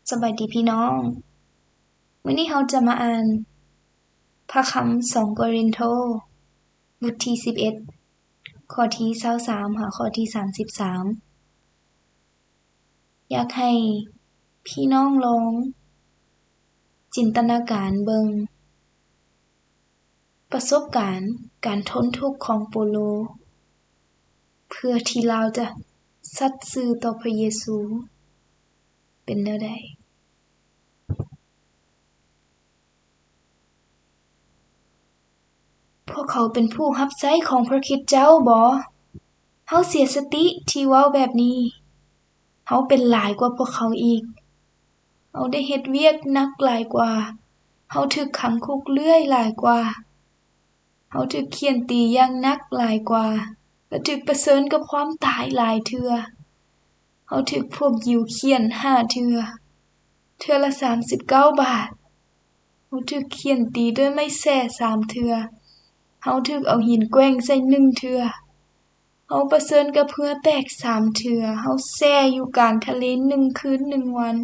ສະບາຍດີພີ່ນ້ອງ, ມື້ນີ້ເຮົາຈະມາອ່ານພະຄຳສອງໂກລິນໂທ ບົດທີສິບເອັດ ຂໍ້ທີຊາວສາມ ຫາຂໍ້ທີສາມສິບສາມ. ຢາກໃຫ້ພີ່ນ້ອງລອງຈິນຕະນາການເບິ່ງ ປະສົບການການທົນທຸກຂອງໂປໂລ ເພື່ອທີ່ລາວຈະສັດຊື່ຕໍ່ພະເຢຊູ ເປັນແນວໃດ? ພວກເຂົາເປັນຜູ້ຮັບໃຊ້ຂອງພະຄຣິດເຈົ້າບໍ? ເຮົາເສຍສະຕິທີ່ເວົ້າແບບນີ້. ເຮົາເປັນຫຼາຍກວ່າພວກເຂົາອີກ. ເຮົາໄດ້ເຮັດວຽກໜັກຫຼາຍກວ່າ. ເຮົາຖືກຂັງຄຸກເລື່ອຍຫຼາຍກວ່າ. ເຮົາຖືກຂ້ຽນຕີຢ່າງໜັກຫຼາຍກວ່າ ແລະ ຖືກປະເຊີນກັບຄວາມຕາຍຫຼາຍເທື່ອ. ເຮົາຖືກພວກຢິວຂ້ຽນຫ້າເທື່ອ, ເທື່ອລະສາມສິບເກົ້າບາດ. ເຮົາຖືກຂ້ຽນຕີດ້ວຍໄມ້ແສ້ສາມເທື່ອ. ເຮົາຖືກເອົາຫີນແກວ່ງໃສ່ໜຶ່ງເທື່ອ. ເຮົາປະເຊີນກັບເຮືອແຕກສາມເທື່ອ. ເຮົາແຊ່ຢູ່ກາງທະເລໜຶ່ງຄືນໜຶ່ງວັນ.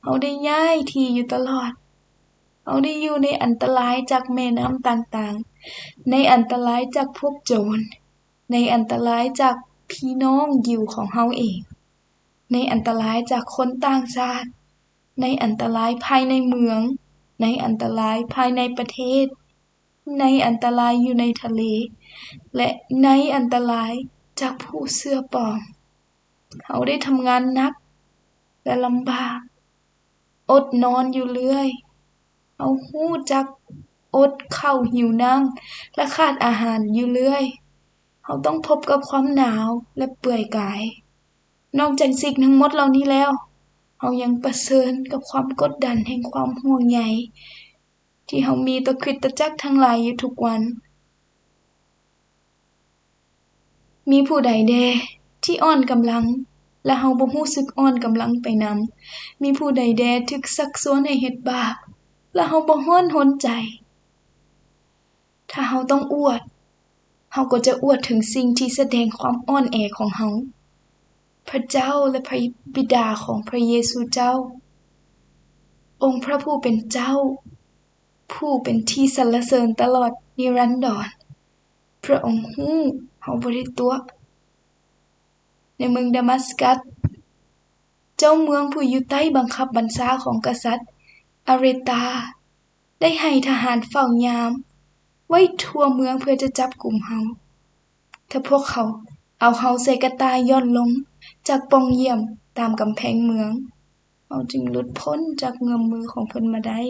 ເຮົາໄດ້ຍ້າຍທີ່ຢູ່ຕະຫຼອດ. ເຮົາໄດ້ຢູ່ໃນອັນຕະລາຍຈາກແມ່ນ້ຳຕ່າງໆ, ໃນອັນຕະລາຍຈາກພວກໂຈນ, ໃນອັນຕະລາຍຈາກພີ່ນ້ອງຢິວຂອງເຮົາເອງ, ໃນອັນຕະລາຍຈາກຄົນຕ່າງຊາດ, ໃນອັນຕະລາຍພາຍໃນເມືອງ, ໃນອັນຕະລາຍພາຍໃນປະເທດ, ໃນອັນຕະລາຍຢູ່ໃນທະເລ ແລະ ໃນອັນຕະລາຍຈາກຜູ້ເຊື່ອປອມ. ເຮົາໄດ້ທຳງານໜັກ ແລະ ລຳບາກ, ອົດນອນຢູ່ເລື້ອຍ. ເຮົາຮູ້ຈັກອົດເຂົ້າ, ຫິວນ້ຳ ແລະ ຂາດອາຫານຢູ່ເລື້ອຍ. ເຮົາຕ້ອງພົບກັບຄວາມໜາວ ແລະ ເປື່ອຍກາຍ. ນອກຈາກສິ່ງທັງໝົດເຫຼົ່ານີ້ແລ້ວ, ເຮົາຍັງປະເຊີນກັບຄວາມກົດດັນແຫ່ງຄວາມຫ່ວງໃຍ ທີ່ເຮົາມີຕໍ່ຄຣິສຕະຈັກທັງຫຼາຍຢູ່ທຸກວັນ. ມີຜູ້ໃດແດ່ທີ່ອ່ອນກຳລັງ ແລະ ເຮົາບໍ່ຮູ້ສຶກອ່ອນກຳລັງໄປນຳ? ມີຜູ້ໃດແດ່ຖືກຊັກຊວນໃຫ້ເຮັດບາບ ແລະ ເຮົາບໍ່ຮ້ອນຮົນໃຈ? ຖ້າເຮົາຕ້ອງອວດ, ເຮົາກໍຈະອວດເຖິງສິ່ງທີ່ສະແດງຄວາມອ່ອນແອຂອງເຮົາ. ພະເຈົ້າ ແລະ ພະບິດາຂອງພະເຢຊູເຈົ້າ, ອົງພະຜູ້ເປັນເຈົ້າ, ຜູ້ເປັນທີ່ສັນລະເສີນຕະຫຼອດນິລັນດອນ, ພະອົງຮູ້ເຮົາບໍ່ໄດ້ຕົວະ. ໃນເມືອງດາມັດສະກັດ, ເຈົ້າເມືອງຜູ້ຢູ່ໃຕ້ບັງຄັບບັນຊາຂອງກະສັດອາເຣຕາ ໄດ້ໃຫ້ທະຫານເຝົ້າຍາມໄວ້ທົ່ວເມືອງເພື່ອຈະຈັບກຸມເຮົາ. ຖ້າພວກເຂົາເອົາເຮົາໃສ່ກະຕ່າຍຢ່ອນລົງຈາກປ່ອງຢ້ຽມຕາມກຳແພງເມືອງ, ເຮົາຈຶ່ງຫຼຸດພົ້ນຈາກເງື້ອມມືຂອງເພິ່ນມາໄດ້.